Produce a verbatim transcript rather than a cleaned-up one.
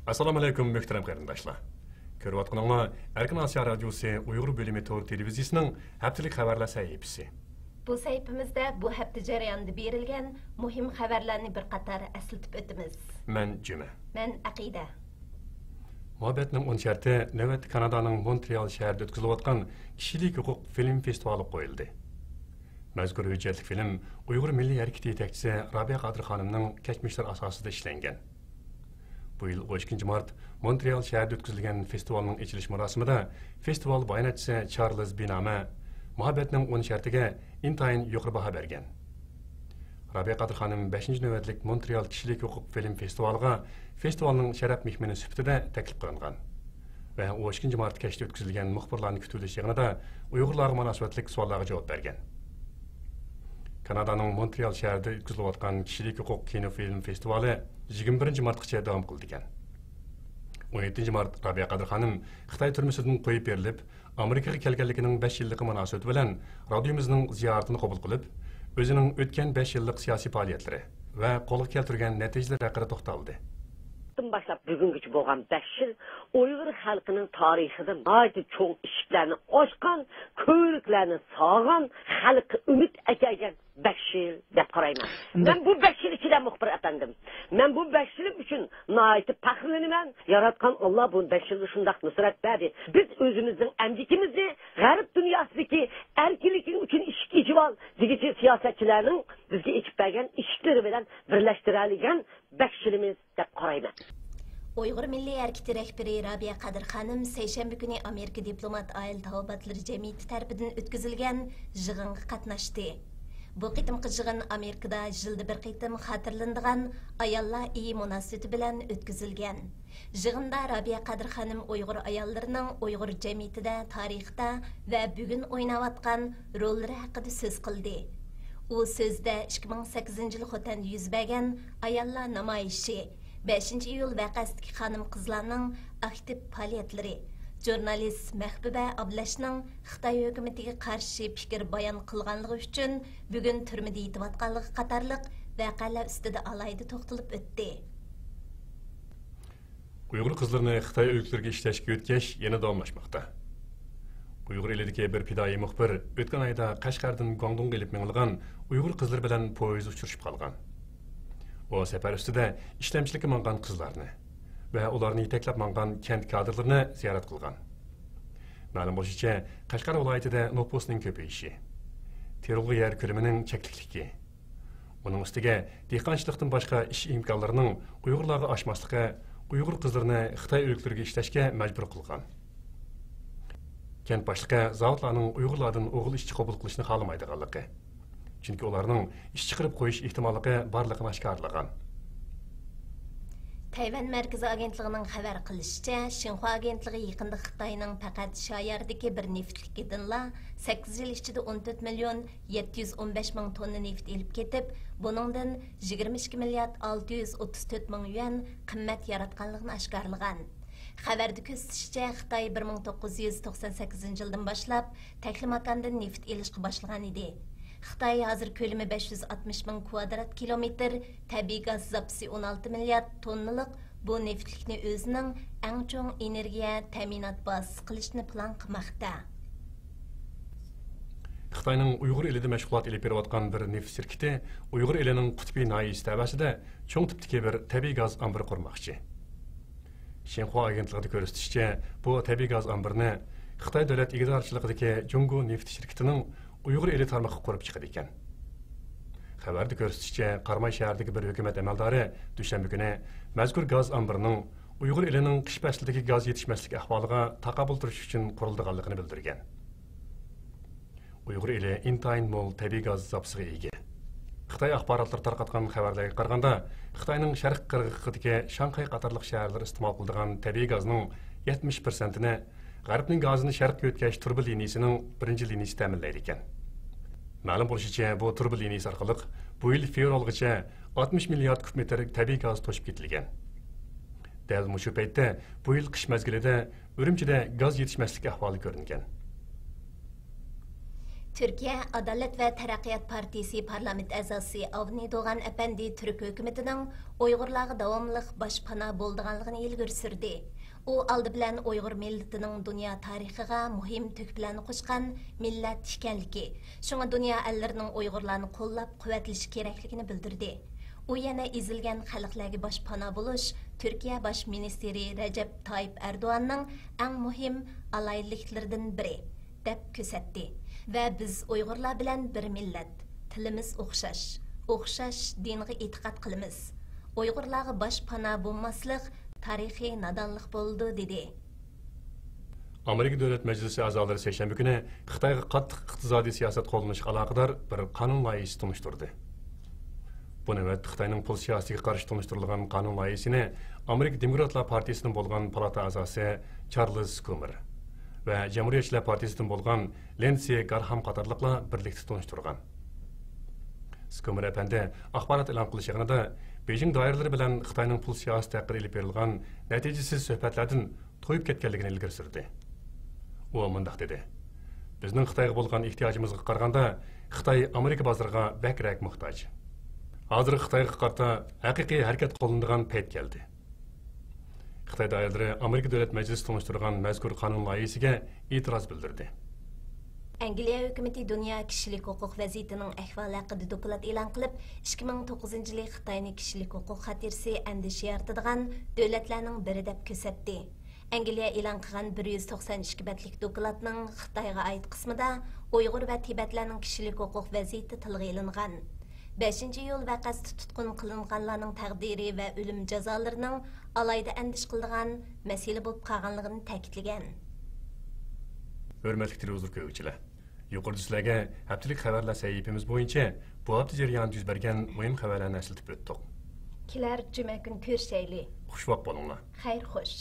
ئەسسالامۇئەلەيكۇم، مۆھتەرەم قېرىنداشلار. كۆرۈۋاتقىنىڭلار ئەركىن ئاسىيا رادىيوسى ئۇيغۇر بۆلۈمى تور تېلېۋىزىيىسىنىڭ ھەپتىلىك خەۋەرلەر سەھىپىسى. بۇ سەھىپىمىزدە بۇ ھەپتە جەريانىدا بېرىلگەن مۇھىم خەۋەرلەرنى بىر قاتار ئەسلىتىپ ئۆتىمىز. مەن جۈمە. مەن ئەقىدە. مۇھەببەتنىڭ ئون شەرتى نۆۋەتتە كانادانىڭ مونترېئال شەھىرىدە ئۆتكۈزۈلۈۋاتقان كىشىلىك ھوقۇق فىلىم فېستىۋالىغا قويۇلدى. مەزكۇر ھۆججەتلىك فىلىم ئۇيغۇر مىللىي ھەرىكىتى يېتەكچىسى رابىيە قادىر خانىمنىڭ كەچمىشلىرى ئاساسىدا ئىشلەنگەن. بۇ يىل ئون ئىككىنچى مارت مونترېئال شەھىرىدە ئۆتكۈزۈلگەن فېستىۋالنىڭ ئېچىلىش مۇراسىمىدا فېستىۋال باياناتچىسى چارلىز بىنامە مۇھەببەتنىڭ ئون شەرتىگە ئىنتايىن يۇقىرى باھا بەرگەن. رابىيە قادىر خانىم بەشىنچى نۆۋەتلىك مونترېئال كىشىلىك ھوقۇق فىلىم فېستىۋالىغا فېستىۋالنىڭ شەرەپ مېھمىنى سۈپىتىدە تەكلىپ قىلىنغان ۋە ئون ئىككىنچى مارت كەچتە ئۆتكۈزۈلگەن مۇخبىرلارنى كۈتۈۋېلىش يىغىنىدا ئۇيغۇرلارغا مۇناسىۋەتلىك سوئاللارغا جاۋاب بەرگەن. كانادانىڭ مونترېئال شەھىرىدە ئۆتكۈزۈلۈۋاتقان كىشىلىك ھوقۇق كىنو فىلىم فېستىۋالى يىگىرمە بىرىنچى مارتقىچە داۋام قىلىدىكەن. ئون يەتتىنچى مارت رابىيە قادىر خانىم خىتاي تۈرمىسىدىن قويۇپ بېرىلىپ، ئامېرىكىغا كەلگەنلىكىنىڭ بەش يىللىقى مۇناسىۋىتى بىلەن رادىيومىزنىڭ زىيارىتىنى قوبۇل قىلىپ، ئۆزىنىڭ ئۆتكەن بەش يىللىق سىياسىي پائالىيەتلىرى ۋە قولغا كەلتۈرگەن نەتىجىلىرى ھەققىدە توختالدى. باشلاپ بۈگۈنگىچە بولغان بەش يىل ئۇيغۇر خەلقىنىڭ تارىخىدا ناھايىتى چوڭ ئىشىكلەرنى ئاچقان، كۆۋرۈكلەرنى سالغان، خەلققە ئۈمىد ئەكەلگەن بەش يىل دەپ قارايمەن. مەن بۇ بەش يىل ئىچىدە، مۇخبىر ئەپەندىم، مەن بۇ بەش يىلىم ئۈچۈن ناھايىتى پەخىرلىنىمەن. ياراتقان ئاللا بۇ بەش يىلدا شۇنداق نۇسرەت بەردى. بىز ئۆزىمىزنىڭ ئەمگىكىمىزنى غەرب دۇنياسىدىكى ئەركىنلىكىڭ ئۈچۈن ئىشىك ئېچىۋال دېگۈچى سىياسەتچىلەرنىڭ بىزگە ئېچىپ بەرگەن ئىشىكلىرى بىلەن بىرلەشتۈرەلىگەن بەش يىلىمىز دەپ قارايمەن. ئۇيغۇر مىللىي ھەرىكىتى رەھبىرى رابىيە قادىر خانىم سەيشەنبە كۈنى ئامېرىكا دىپلومات ئائىلە تاۋابىئاتلىرى جەمئىيىتى تەرىپىدىن ئۆتكۈزۈلگەن يىغىنغا قاتناشتى. بۇ قېتىمقى يىغىن ئامېرىكىدا يىلدا بىر قېتىم خاتىرىلىنىدىغان ئاياللار ئېيى مۇناسىۋىتى بىلەن ئۆتكۈزۈلگەن. يىغىندا رابىيە قادىر خانىم ئۇيغۇر ئاياللىرىنىڭ ئۇيغۇر جەمئىيىتىدە، تارىختا ۋە بۈگۈن ئويناۋاتقان روللىرى ھەققىدە سۆز قىلدى. ئۇ سۆزىدە ئىككى مىڭ سەككىزىنچى يىل خوتەندە يۈز بەرگەن ئاياللار نامايىشى، بەشىنچى ئىيۇل ۋەقەسىدىكى خانىم-قىزلارنىڭ ئاكتىپ پائالىيەتلىرى، ژۇرنالىست مەھبۇبە ئابلەشنىڭ خىتاي ھۆكۈمىتىگە قارشى پىكىر بايان قىلغانلىقى ئۈچۈن بۈگۈن تۈرمىدە يېتىۋاتقانلىقى قاتارلىق ۋەقەلەر ئۈستىدە ئالاھىدە توختىلىپ ئۆتتى. ئۇيغۇر قىزلىرىنى خىتاي ئۆلكىلىرىگە ئىشلەشكە يۆتكەش يەنە داۋاملاشماقتا. ئۇيغۇر ئېلىدىكى بىر پىدائىي مۇخبىر ئۆتكەن ئايدا قەشقەردىن گۇاڭدۇڭغا ئېلىپ مېڭىلغان ئۇيغۇر قىزلىرى بىلەن پويىزدا ئۇچرىشىپ قالغان. ئۇ سەپەر ئۈستىدە ئىشلەمچىلىككە ماڭغان قىزلارنى ۋە ئۇلارنى يېتەكلەپ ماڭغان كەنت كادىرلىرىنى زىيارەت قىلغان. مەلۇم بولۇشىچە، قەشقەر ۋىلايىتىدە نوپۇسنىڭ كۆپىيىشى، تېرىلغۇ يەر كۆلىمىنىڭ چەكلىكلىكى، ئۇنىڭ ئۈستىگە دېھقانچىلىقتىن باشقا ئىش ئىمكانلىرىنىڭ ئۇيغۇرلارغا ئاشماسلىقى ئۇيغۇر قىزلىرىنى خىتاي ئۆلكىلىرىگە ئىشلەشكە مەجبۇر قىلغان. كەنت باشلىقى زاۋۇتلارنىڭ ئۇيغۇرلاردىن ئوغۇل ئىشچى قوبۇل قىلىشنى خالىمايدىغانلىقى، چۈنكى ئۇلارنىڭ ئىش چىقىرىپ قويۇش ئېھتىماللىقى بارلىقىنى ئاشكارىلىغان. تەيۋەن مەركىزىي ئاگېنتلىقىنىڭ خەۋەر قىلىشىچە، شىنخۇا ئاگېنتلىقى يېقىندا خىتاينىڭ پەقەت شايارىدىكى بىر نېفىتلىكىدىنلا سەككىز يىل ئىچىدە ئون تۆت مىليون يەتتە يۈز ئون بەش مىڭ توننا نېفىت ئېلىپ كېتىپ، بۇنىڭدىن يىگىرمە ئىككى مىليارد ئالتە يۈز ئوتتۇز تۆت مىڭ يۈەن قىممەت ياراتقانلىقىنى ئاشكارىلىغان. خەۋەردە كۆرسىتىشىچە، خىتاي بىر مىڭ توققۇز يۈز توقسان سەككىزىنچى يىلدىن باشلاپ تەكلىماكاندىن نېفىت ئېلىشقا باشلىغان ئىدى. خىتاي ھازىر كۆلىمى بەش يۈز ئاتمىش مىڭ كۋادرات كىلومېتىر، تەبىئىي گاز زاپىسى ئون ئالتە مىليارد توننىلىق بۇ نېفىتلىكنى ئۆزىنىڭ ئەڭ چوڭ ئېنېرگىيە تەمىنات بازىسى قىلىشنى پىلان قىلماقتا. خىتاينىڭ ئۇيغۇر ئېلىدە مەشغۇلات ئېلىپ بېرىۋاتقان بىر نېفىت شىركىتى ئۇيغۇر ئېلىنىڭ قۇتبى ناھىيىسى تەۋەسىدە چوڭ تىپتىكى بىر تەبىئىي گاز ئامبىرى قۇرماقچى. شىنخۇا ئاگېنتلىقىدا كۆرسىتىشىچە، بۇ تەبىئىي گاز ئامبىرىنى خىتاي دۆلەت ئىگىدارچىلىقىدىكى جۇڭگو نېفىت شىركىتىنىڭ ئۇيغۇر ئېلى تارمىقى قۇرۇپ چىقىدىكەن. خەۋەردە كۆرسىتىشىچە، قاراماي شەھىرىدىكى بىر ھۆكۈمەت ئەمەلدارى دۈشەنبە كۈنى مەزكۇر گاز ئامبىرىنىڭ ئۇيغۇر ئېلىنىڭ قىش پەسلىدىكى گاز يېتىشمەسلىك ئەھۋالىغا تاقابىل تۇرۇش ئۈچۈن قۇرۇلىدىغانلىقىنى بىلدۈرگەن. ئۇيغۇر ئېلى ئىنتايىن مول تەبىئىي گاز زاپىسىغا ئىگە. خىتاي ئاخباراتلىرى تارقاتقان خەۋەرلەرگە قارىغاندا، خىتاينىڭ شەرقىي قىرغىقىدىكى شاڭخەي قاتارلىق شەھەرلەر ئىستېمال قىلىدىغان تەبىئىي گازنىڭ يەتمىش پىرسەنتىنى غەربنىڭ گازىنى شەرققە يۆتكەش تۇرۇبا لىنىيىسىنىڭ بىرىنچى لىنىيىسى تەمىنلەيدىكەن. مەلۇم بولۇشىچە، بۇ تۇرۇبا لىنىيىسى ئارقىلىق بۇ يىل فېۋرالغىچە ئاتمىش مىليارد كۇب مېتىر تەبىئىي گاز توشۇپ كېتىلگەن. دەل مۇشۇ پەيتتە بۇ يىل قىش مەزگىلىدە ئۈرۈمچىدە گاز يېتىشمەسلىك ئەھۋالى كۆرۈنگەن. تۈركىيە ئادالەت ۋە تەرەققىيات پارتىيىسى پارلامېنت ئەزاسى ئاۋنى دوغان ئەپەندى تۈرك ھۆكۈمىتىنىڭ ئۇيغۇرلارغا داۋاملىق باشپانا بولىدىغانلىقىنى ئىلگىرى سۈردى. ئۇ ئالدى بىلەن ئۇيغۇر مىللىتىنىڭ دۇنيا تارىخىغا مۇھىم تۆھپىلەرنى قوشقان مىللەت ئىكەنلىكى، شۇڭا دۇنيا ئەللىرىنىڭ ئۇيغۇرلارنى قوللاپ قۇۋۋەتلىشى كېرەكلىكىنى بىلدۈردى. ئۇ يەنە ئېزىلگەن خەلقلەرگە باشپانا بولۇش تۈركىيە باش مىنىستىرى رەجەپ تايىپ ئەردوغاننىڭ ئەڭ مۇھىم ئالاھىدىلىكلىرىدىن بىرى، دەپ كۆرسەتتى ۋە بىز ئۇيغۇرلار بىلەن بىر مىللەت، تىلىمىز ئوخشاش، ئوخشاش دىنغا ئېتىقاد قىلىمىز. ئۇيغۇرلارغا باشپانا بولماسلىق تارىخىي نادانلىق بولىدۇ، دېدى. ئامېرىكا دۆلەت مەجلىسى ئەزالىرى سەيشەنبە كۈنى خىتايغا قاتتىق ئىقتىسادىي سىياسەت قوللىنىشقا ئالاقىدار بىر قانۇن لايىھىسى تونۇشتۇردى. بۇ نۆۋەتتە خىتاينىڭ پۇل سىياسىتىگە قارشى تونۇشتۇرۇلغان قانۇن لايىھىسىنى ئامېرىكا دېموكراتلار پارتىيىسىدىن بولغان پالاتا ئەزاسى چارلز سكومېر ۋە جەمھۇرىيەتچىلەر پارتىيىسىدىن بولغان لىندسېي گارھام قاتارلىقلار بىرلىكتە تونۇشتۇرغان. سكومېر ئەپەندى ئاخبارات ئېلان قىلىش يىغىنىدا بېيجىڭ دائىرىلىرى بىلەن خىتاينىڭ پۇل سىياسىتى ھەققىدە ئېلىپ بېرىلغان نەتىجىسىز سۆھبەتلەردىن تويۇپ كەتكەنلىكىنى ئىلگىرى سۈردى. ئۇ مۇنداق دېدى: بىزنىڭ خىتايغا بولغان ئېھتىياجىمىزغا قارىغاندا، خىتاي ئامېرىكا بازىرىغا بەكرەك موھتاج. ھازىر خىتايغا قارىتا ھەقىقىي ھەرىكەت قوللىنىدىغان پەيت كەلدى. خىتاي دائىرىلىرى ئامېرىكا دۆلەت مەجلىسى تونۇشتۇرغان مەزكۇر قانۇن لايىھىسىگە ئېتىراز بىلدۈردى. ئەنگلىيە ھۆكۈمىتى دۇنيا كىشىلىك ھوقۇق ۋەزىيىتىنىڭ ئەھۋالى ھەققىدە دوكلات ئېلان قىلىپ، ئىككى مىڭ توققۇزىنچى يىلى خىتاينى كىشىلىك ھوقۇق خاتىرىسى ئەندىشە يارىتىدىغان دۆلەتلەرنىڭ بىرى دەپ كۆرسەتتى. ئەنگلىيە ئېلان قىلغان بىر يۈز توقسان ئىككى بەتلىك دوكلاتنىڭ خىتايغا ئائىت قىسمىدا ئۇيغۇر ۋە تىبەتلەرنىڭ كىشىلىك ھوقۇق ۋەزىيىتى تىلغا ئېلىنغان. بەشىنچى ئىيۇل ۋەقەسىدە تۇتقۇن قىلىنغانلارنىڭ تەقدىرى ۋە ئۆلۈم جازالىرىنىڭ ئالاھىدە ئەندىشە قىلىدىغان مەسىلە بولۇپ قالغانلىقىنى تەكىتلىگەن. ھۆرمەتلىك تېلېۋىزور كۆرگۈچىلەر، يۇقىرىدا سىلەرگە ھەپتىلىك خەۋەرلەر سەھىپىمىز بويىچە بۇ ھەپتە جەريانىدا يۈز بەرگەن مۇھىم خەۋەرلەرنى ئەسلىتىپ ئۆتتۇق. كېلەر جۈمە كۈنى كۆرۈشەيلى. خۇشۋاق بولۇڭلار. خەير خوش.